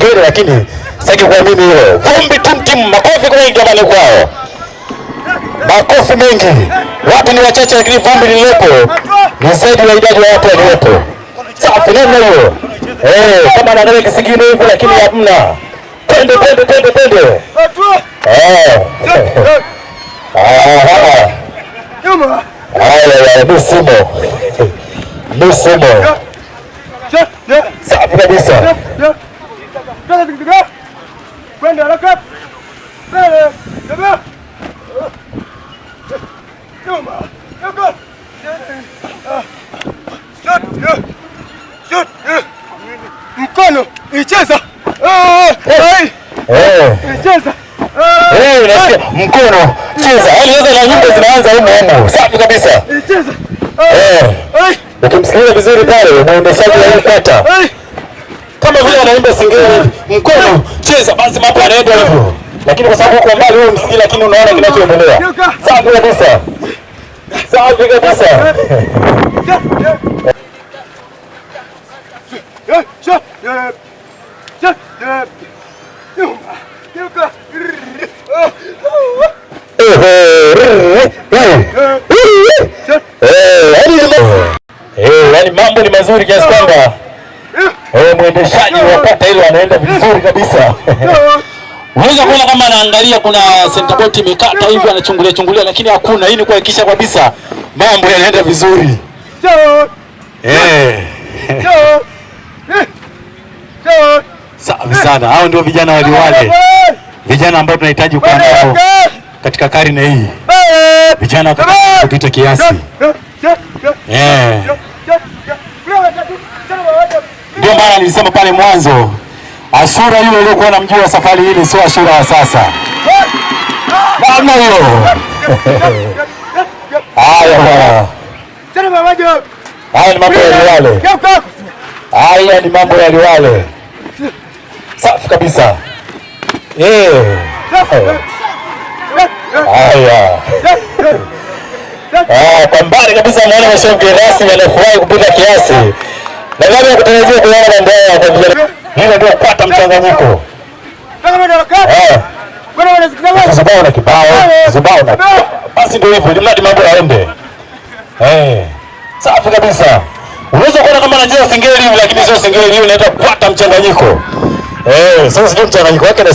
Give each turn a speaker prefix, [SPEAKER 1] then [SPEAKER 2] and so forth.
[SPEAKER 1] singeli, lakini sitaki kuamini hilo. Vumbi tim tim, makofi kwa wengi jamani kwao. Makofi mengi. Watu ni wachache, lakini vumbi lililopo ni zaidi ya idadi ya watu waliopo. Safi namna hiyo. Kama anaangalia kisigino hivyo, lakini hamna. Twende, twende, twende, twende. Aha. Haya, mimi simo. Mimi simo. Safi kabisa.
[SPEAKER 2] Kwenda haraka. Mbele. Tembea. Nyuma. Nyuma. Shoot. Shoot. Mkono icheza. Icheza.
[SPEAKER 1] Unasikia mkono cheza. Yaani sasa na nyimbo zinaanza humo humo. Safi kabisa.
[SPEAKER 2] Icheza.
[SPEAKER 1] Ukimsikiliza vizuri pale mwendeshaji wa hii kata kama vile anaimba singeli, mkono cheza, basi mambo yanaenda hivyo. Lakini kwa sababu uko mbali wewe msikii, lakini unaona kinachoendelea. Safi kabisa. Safi kabisa.
[SPEAKER 2] Shoot. Shoot. Nyuma. Geuka.
[SPEAKER 1] Yaani mambo ni mazuri kiasi kwamba mwendeshaji wa kata hilo anaenda vizuri kabisa. Unaweza kuona kama anaangalia kuna center bolt imekata hivi, anachungulia chungulia, lakini hakuna. Hii ni kuhakikisha kabisa mambo yanaenda vizuri. Safi sana. Hao ndio vijana wa Liwale, vijana ambao tunahitaji kuwa nao katika karne hii, vijana kupita kiasi. Ndio maana nilisema pale mwanzo, Ashura yule uliokuwa unamjua safari hili sio Ashura wa sasa. Namna hiyo. Haya bwana. Haya ni mambo ya Liwale. Haya ni mambo ya Liwale. Safi kabisa. Haya. Kwa mbali kabisa naona mheshimiwa mgeni rasmi anafurahi kupita kiasi. Nadhani ya kutarajia kuona mambo haya kwa vijana. Hilo ndio kwata mchanganyiko. Zubao na kibao, zubao na basi ndio hivyo, ili mambo yaende. Safi kabisa. Unaweza kuona kama anacheza singeli hivi, lakini sio singeli hiyo, inaitwa kwata mchanganyiko. Sasa sijui mchanganyiko wake na